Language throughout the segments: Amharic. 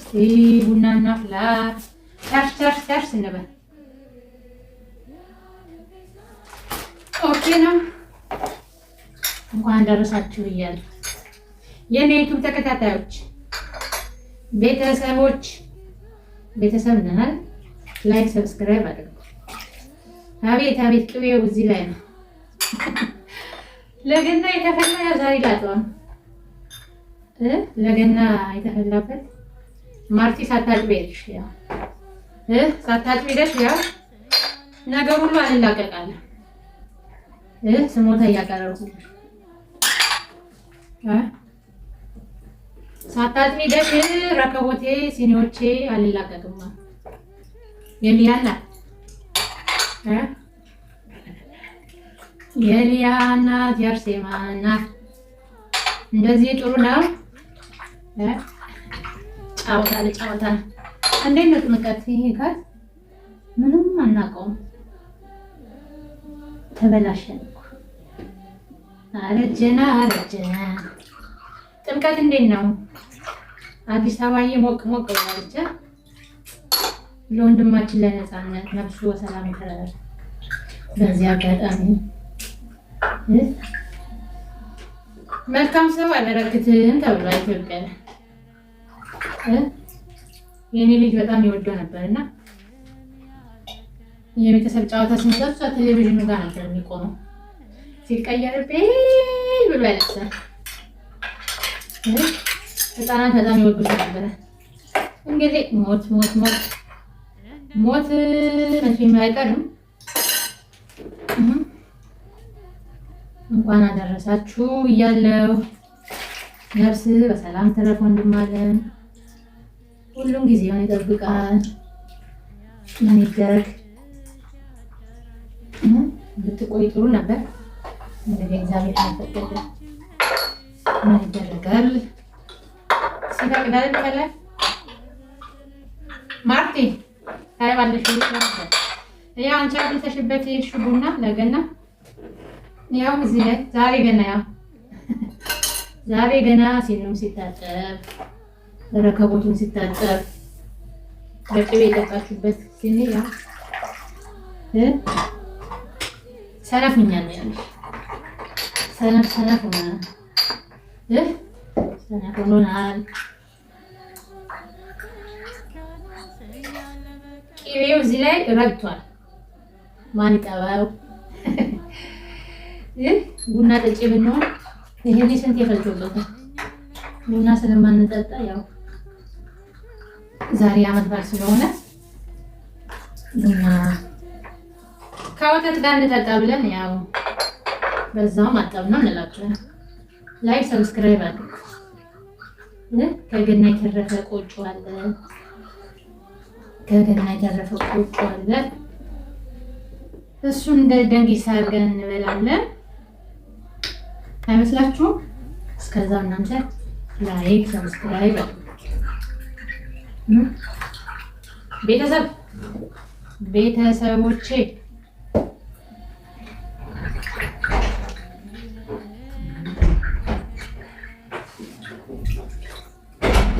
እስቲ ቡና እናፍላ። Cheers, cheers, cheers እንበል። Okay ነው። እንኳን ደረሳችሁ እያለሁ የኔ YouTube ተከታታዮች ቤተሰቦች፣ ቤተሰብ ነናል። Like, subscribe አድርጉ። አቤት አቤት፣ ቅቤው እዚህ ላይ ነው። ለገና የተፈላ ያው ዛሬ ላጥዋ ለገና የተፈላበት። ማርቲ ሳታጥቢ ሄድሽ፣ ያው ሳታጥቢ ሄደሽ ያው ነገር ሁሉ አልላቀቃለሁ። ስሞታ እያቀረብኩልሽ ሳታጥቢ ሄደሽ ረከቦቴ ሲኒዎቼ አልላቀቅም። የሊያ እናት፣ የሊያ እናት፣ የአርሴማ እናት እንደዚህ ጥሩ ነው። ጫወታ ለጫወታ እንዴት ነው ጥምቀት? ይሄ ጋር ምንም አናውቀውም። ተበላሸን እኮ፣ አረጀና አረጀና። ጥምቀት እንዴት ነው? አዲስ አበባዬ ሞቅ ሞቅ ብላለች። ለወንድማችን ለነፃነት ነፍሱ በሰላም ይትረፍ። በዚህ አጋጣሚ መልካም ሰው አይበረክትም ተብሏል ኢትዮጵያ ላይ። የእኔ ልጅ በጣም ይወደው ነበር እና የቤተሰብ ጨዋታ ሲመጣ እሷ ቴሌቪዥኑ ጋር ነበር የሚቆመው። ሲቀየር ብሎ ያለቅሳል። ህፃናት በጣም ይወዱት ነበረ። እንግዲህ ሞት ሞት ሞት ሞት መቼም አይቀርም። እንኳን አደረሳችሁ እያለው ነፍስ በሰላም ትረፍ ወንድም አለን። ሁሉም ጊዜውን ይጠብቃል። ምን ይደረግ፣ ብትቆይ ጥሩ ነበር። እንግዲህ እግዚአብሔር ካልፈቀደ ምን ይደረጋል? ሲፈቅድ አይደል ከላይ። ማርቲ ታይባለሽ። ያው አንቺ አግኝተሽበት የሄድሽው ቡና ለገና ያው እዚህ ላይ ዛሬ ገና፣ ያው ዛሬ ገና ሲኒውም ሲታጠብ ረከቦቱን ሲታጠብ በቅቤ የጠጣችሁበት ሲኒ ያው ሰነፍ ሆኛለሁ ያለሽ፣ ሰነፍ ሰነፍ ሆናል፣ ሰነፍ ሆኖናል። ቅቤው እዚህ ላይ ረግቷል። ማን ይጠባው? ቡና ጠጪ ብንሆን ይሄኔ ስንት የፈልቶበታል። ቡና ስለማንጠጣ ያው ዛሬ አመት በዓል ስለሆነ ቡና ከወተት ጋር እንጠጣ ብለን ያው በዛውም አጠብነው እንላለን። Like, subscribe አድርጉ። ከገና የተረፈ ቆጮ አለ። ከገና የተረፈ ቆጮ አለ። እሱን እንደ ደንጊሳ አድርገን እንበላለን። አይመስላችሁም? እስከዛ እናንተ like, subscribe አድርጉ። ቤተሰብ ቤተሰቦቼ።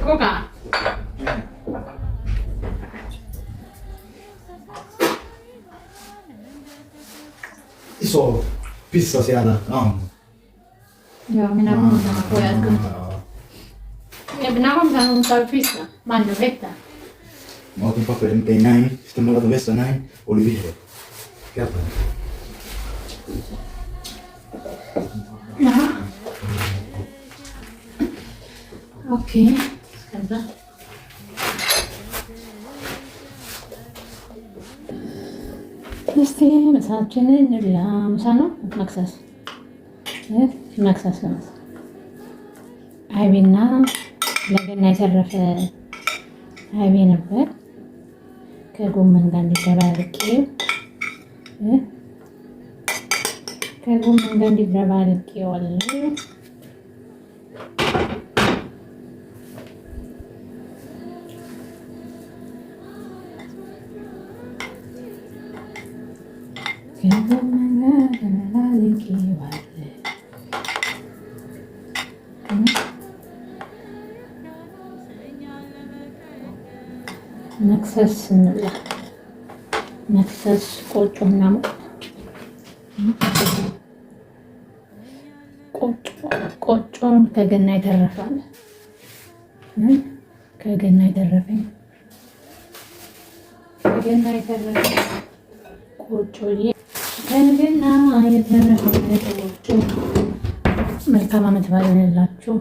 Kuka? Iso pissa siellä aamu. Joo, minä huomisena pojat kun. Ja minä huomisena mutta pissa. Mannu vettä. Mä otin paperin, tein näin, sitten mä laitan vessa näin, oli vihreä. Keltainen. Jaha. Okay. ከዛ እስቲ ምሳችንን እንብላ። ምሳ ነው መክሰስ፣ መክሰስ ለምሳ አይቤና ለገና የተረፈ አይቤ ነበር ከጎመን ጋር እንዲደባልቄው ከጎመን ጋር እንዲደባልቄዋለሁ። ከጎመን ጋር ደባልቄዋለሁ። መክሰስ እንብላ። መክሰስ ቆጮ እናሙቅ። ቆጮን ከገና የተረፈ ከገና የተረፈኝ ከገና የተረፈ ቆጮ ከገና የተረፈ ቆጮ። መልካም ዓመት በዓል ይሁንላችሁ።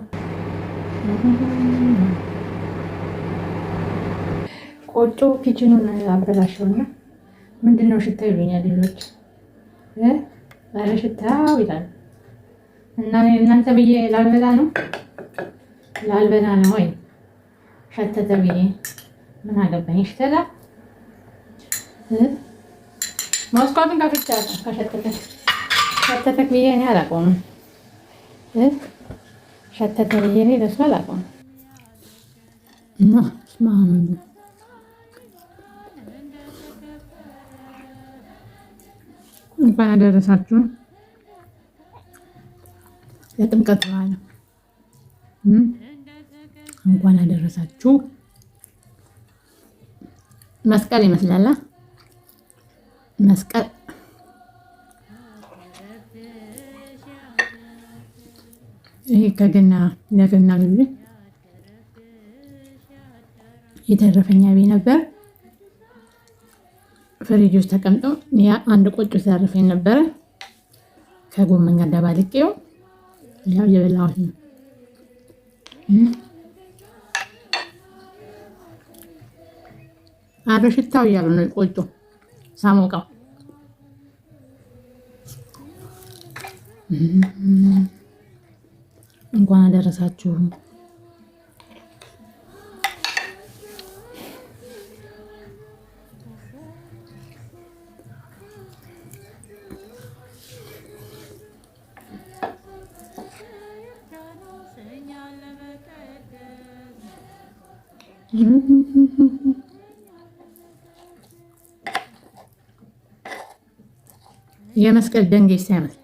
ቆጮ kitchen ኑን አበላሸውና ምንድን ነው ሽታ ይሉኛል ልጆች። ኧረ ሽታው ይላል እና እናንተ ብዬ ላልበላ ነው ላልበላ ነው ወይ ሸተተ ብዬ ምን አገባኝ? ሽተታ መስኮቱን ከፍቻለሁ። ከሸተተ ሸተተክ ብዬ እኔ አላውቀውም። ሸተተ ብዬ እኔ ለእሱ አላውቀውም። እና እንኳን አደረሳችሁ ለጥምቀት በዓል እንኳን አደረሳችሁ። መስቀል ይመስላል መስቀል ይሄ ከገና ለገና ጊዜ የተረፈኛ ቤ ነበር። ፍሪጅ ውስጥ ተቀምጦ ያ አንድ ቆጮ ተረፈኝ ነበረ። ከጎመን ጋር ደባልቄው ያው የበላሁት ነው። አረ ሽታው እያሉ ነው ቆጮ ሳሞቀው። እንኳን አደረሳችሁ። የመስቀል ደንጌ ሳይመስል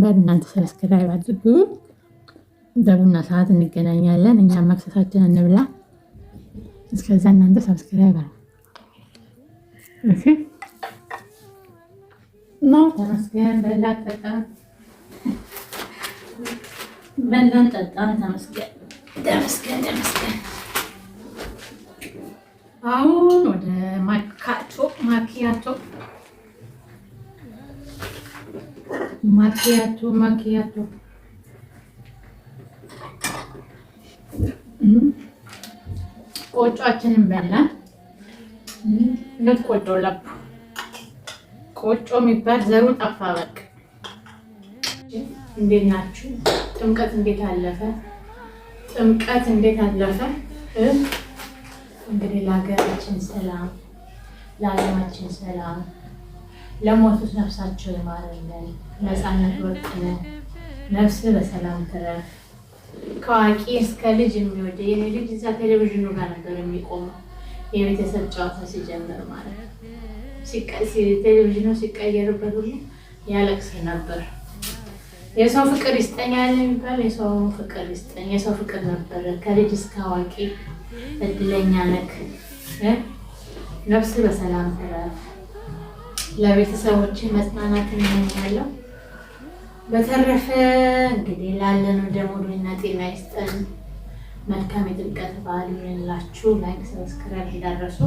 በእናንተ subscribe አድርጉ። በቡና ሰዓት እንገናኛለን። እኛም መክሰሳችን እንብላ። እስከዛ እናንተ subscribe አድርጉ። እሺ ነው። ተመስገን። በላን ጠጣን፣ በላን ጠጣን። ተመስገን ተመስገን ተመስገን። አሁን ወደ ማካቶ ማኪያቶ ማኪያቶ ማኪያቶ ቆጮአችንን በላን። ልክ ቆጮ ለቡ ቆጮ የሚባል ዘሩ ጠፋ። በቃ እንዴት ናችሁ? ጥምቀት እንዴት አለፈ? ጥምቀት እንዴት አለፈ? እንግዲህ ለሀገራችን ሰላም፣ ለዓለማችን ሰላም፣ ለሞቱት ነፍሳቸው ይማርልን። ነፃነት ወርቅነህ ነፍስ በሰላም ትረፍ። ከአዋቂ እስከ ልጅ የሚወደ የኔ ልጅ እዛ ቴሌቪዥኑ ጋር ነበር የሚቆመው የቤተሰብ ጨዋታ ሲጀምር ማለት ነው። ቴሌቪዥኑ ሲቀየርበት ሁሉ ያለቅስ ነበር። የሰው ፍቅር ይስጠኛል የሚባል የሰው ፍቅር ይስጠኝ፣ የሰው ፍቅር ነበረ ከልጅ እስከ አዋቂ። እድለኛ ነክ ነፍስ በሰላም ትረፍ። ለቤተሰቦች መጽናናትን እመኛለሁ። በተረፈ እንግዲህ ላለነው ደግሞ ዕድሜና ጤና ይስጠን። መልካም የጥምቀት በዓል ይሁንላችሁ። Like subscribe እንዳትረሱ።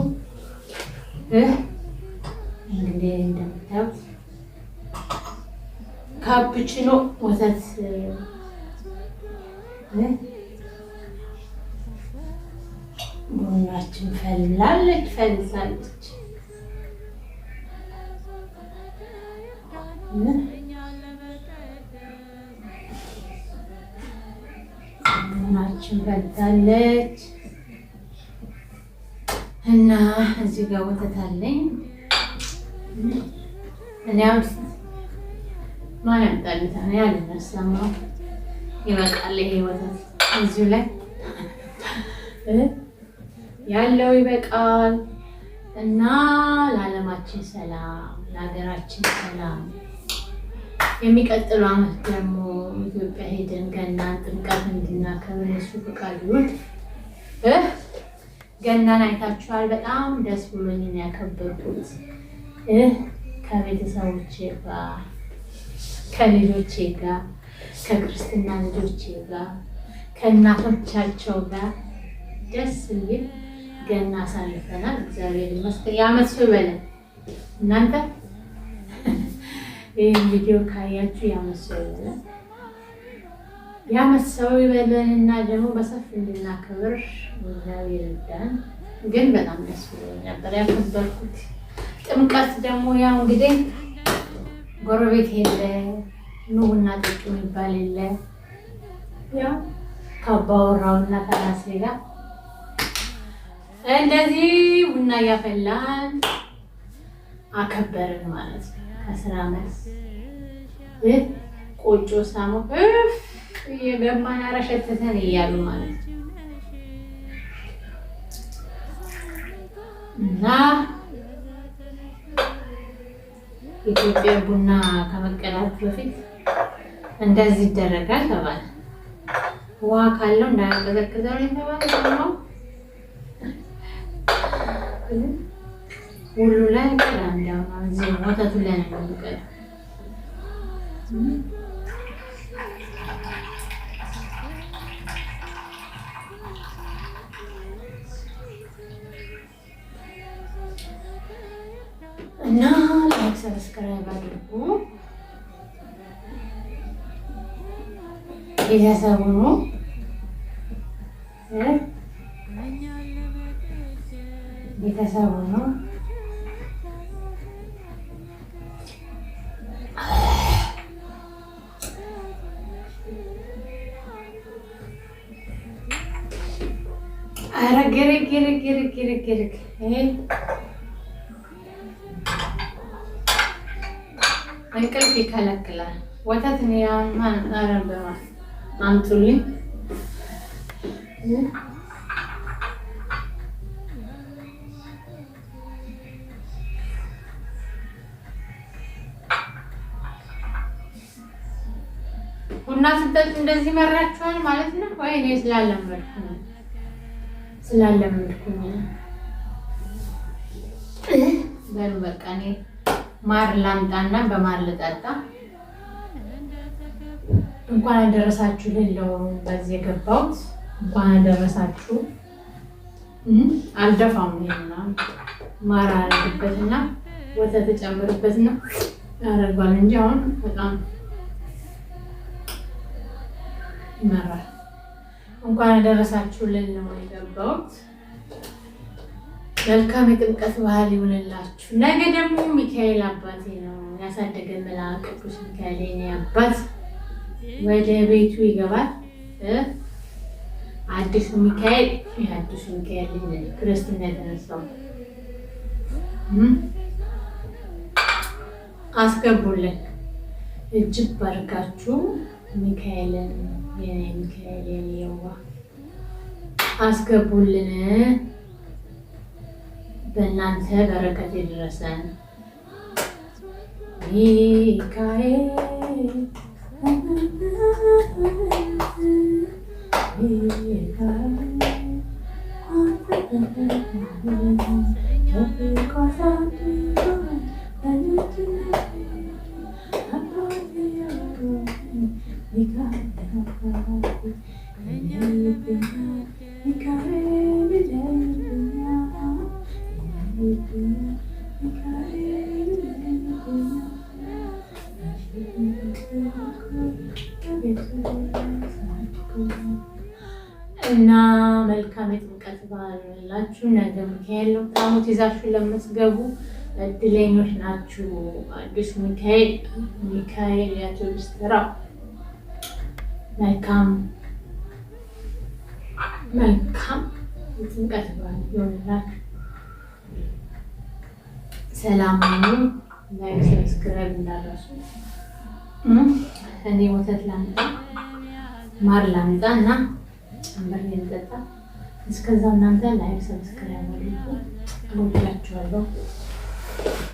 እንግዲህ እንደምታዩት ካፕቺኖ ወተት ቡናችን ፈላለች ፈልታለች። ቡናችን ፈልታለች እና እዚህ ጋር ወተት አለኝ። እኔ ማን ያምጣልኝ? እኔ አልነሳም። ይበቃል። ይሄ ወተት እዚሁ ላይ ያለው ይበቃል። እና ለዓለማችን ሰላም፣ ለሀገራችን ሰላም። የሚቀጥለው ዓመት ደግሞ ኢትዮጵያ ሄደን ገናን ጥምቀት እንድናከብር እሱ ፈቃድ ይሁን። ገናን አይታችኋል። በጣም ደስ ብሎኝ ነው ያከበርኩት ከቤተሰቦቼ ጋር፣ ከልጆቼ ጋር፣ ከክርስትና ልጆቼ ጋር፣ ከእናቶቻቸው ጋር ደስ የሚል ገና አሳልፈናል። እግዚአብሔር ይመስገን። የዓመት ሰው ይበለን። እናንተ ይህን ቪዲዮ ካያችሁ የዓመት ሰው ይበለን። የዓመት ሰው ይበለን እና ደግሞ በሰፊ እንድናከብር እግዚአብሔር ይርዳን። ግን በጣም ደስ ብሎኝ ነበር ያከበርኩት። ጥምቀት ደግሞ ያው እንግዲህ ጎረቤት የለ፣ ኑ ቡና ጠጡ የሚባል የለ። ያው ከአባወራውና ከራሴ ጋር እንደዚህ ቡና እያፈላን አከበርን ማለት ነው። ከስራ መልስ ቆጮ ሳሞ እየገማን አረሸተተን እያሉ ማለት ነው። እና ኢትዮጵያ ቡና ከመቀላቱ በፊት እንደዚህ ይደረጋል ተባለ። ውሃ ካለው እንዳያቀዘቅዘው የተባለ ደግሞ ሁሉ ላይ እዚህ ወተቱ ላይ ነው የሚቀዳው። እና like subscribe አድርጉ፣ ቤተሰብ ሁኑ። ቤተሰብ ሁኑ። ኧረ ግርግ ግርግ ግርግ ግርግ ይሄ እንቅልፍ ይከለክላል። ወተት አምጡልኝ። ቡና ስጠጡ እንደዚህ መራችኋል ማለት ነው ወይ? እኔ ስላለመድኩ ነው ስላለመድኩኝ ነው። በሉ በቃ እኔ ማር ላምጣና በማር ልጠጣ። እንኳን አደረሳችሁ ልለው በዚህ የገባሁት እንኳን አደረሳችሁ። አልደፋም። ይሄና ማር አደርግበትና ወተት ጨምርበትና ያደርጓል እንጂ አሁን በጣም ይመራል። እንኳን አደረሳችሁ ልል ነው የገባሁት። መልካም የጥምቀት ባህል ይሁንላችሁ። ነገ ደግሞ ሚካኤል አባቴ ነው ያሳደገ መልአክ ቅዱስ ሚካኤል የኔ አባት ወደ ቤቱ ይገባል። አዲሱ ሚካኤል የአዲሱ ሚካኤል ክርስትና የተነሳው አስገቡልን። እጅብ አድርጋችሁ ሚካኤልን የኔ ሚካኤል የኔ የዋ አስገቡልን። በእናንተ በረከት የደረሰን ሚካኤል እና መልካም የጥምቀት በዓል ይሁንላችሁ። ነገ ሚካኤል ነው። ታቦት ይዛችሁ ለምትገቡ እድለኞች ናችሁ። አዲሱ ሚካኤል ሚካኤል የአውቶቡስ ተራ መልካም መልካም የጥምቀት በዓል ይሁንላችሁ። ሰላም ሁኑ። Like subscribe እንዳትረሱ። እኔ ወተት ላምጣ ማር ላምጣ እና ጨምሬ ልጠጣ። እስከዛው እናንተ like subscribe አድርጉ። እወዳችኋለሁ።